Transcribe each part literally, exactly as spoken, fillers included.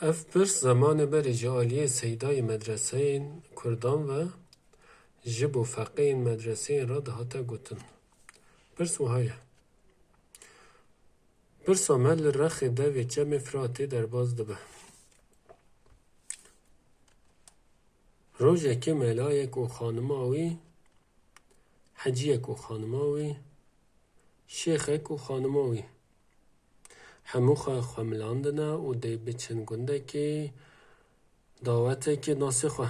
Ev pirs zemanê berê ji aliyê seydayê medreseyên kurdan ve ji bo feqeyên medreseyên re dihate gotin. Pirs wiha ye. Pirsa me li rexê devê Çemê Firatê derbas dibe. Rojekê melayek û xanima wî, heciyek û xanima wî, şêxek û xanima wî hemû xwe xwemilandine û dê biçin gundekê, dawetekê nasê xwe.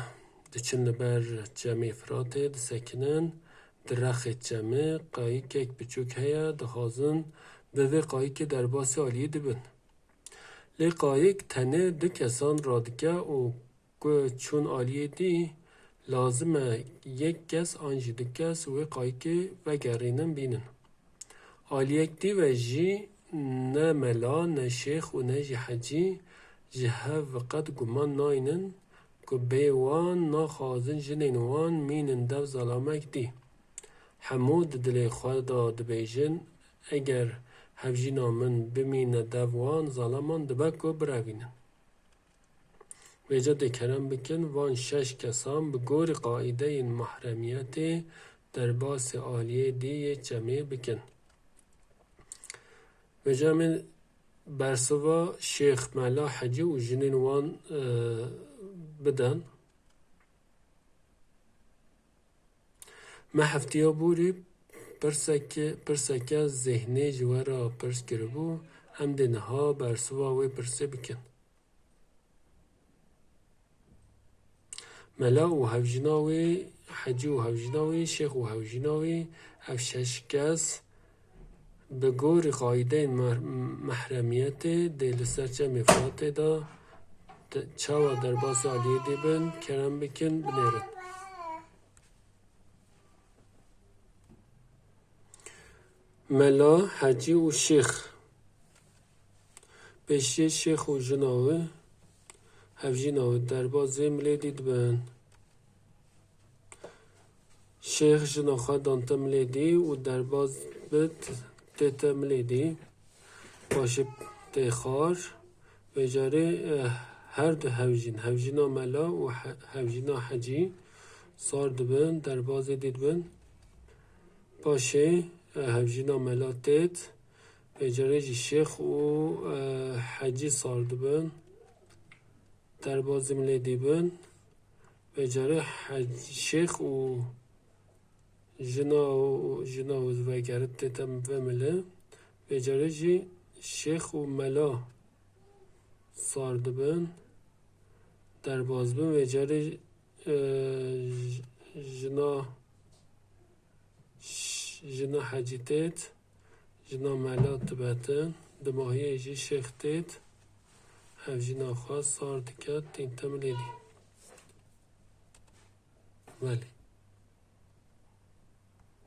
Diçin li ber Çemê Firatê disekinin, di rexê çemê qayikek biçûk heye, dixwazin bi vê qayikê derbasî aliyê dibin. Lê qayik tenê du kesan radike û ku çûn aliyê dî, lazim e yek kes an jî du kes wê qayikê vegerînin bînin. Aliyek dî ve jî ne mela, ne şêx û ne jî hecî ji hev qet guman naynin ku bê wan naxwazin jinên wan mînin dev zalamek dî. Hemû di dilê xwe de dibêjin, eger hevjîna min bimîne dev wan zalaman, dibe ku birevînin. Vêca dê kerem bikin, van şeş kesan bi gorî qaîdeyên mahremiyetê derbasî aliyê dî yê çemê bikin. Vêca em ê bersiva şêx, mela, hecî û jinên wan, e, bidin. Me heftiya borî pirseke, pirseke zêhnê ji we re pirs kiribû, em dê niha bersiva wê pirsê bikin. Mela û hevjîna wî, hecî û hevjîna wî, şêx û hevjîna wî, ev şeş kes bi gorî qaîdeyên mer-, mehremiyetê dê li ser Çemê Firatê de de-, çawa derbasî aliyê dê bin, kerem bikin, binêrin. Mela, hecî û şêx. Pêşiyê şêx û jina wî, hevjîna wî derbazê milêdî dibin. Şêx jina xwe dante milêdî û derbaz bi tête milêdî. Paşê tê xwar. Vêcarê, eh, her du hevjîn, hevjîna mela û he-, hevjîna hecî sar dibin, derbazê dî dibin. Paşê, eh, hevjîna mela têt, vêcarê jî şêx û, eh, hecî sar dibin, derbazê milêdî bin. Vêcarê hec-, şêx û jina û, jina û vegerin tête vê milê. Vêcarê jî şêx û mela sar dibin, derbaz bin. Vêcarê, e, j-, jina, ş-, jina hecî têt, jina mela dibetin, dimahiyê jî şêx têt, hevjîna xwe sar dike, tête milêdî. Belê.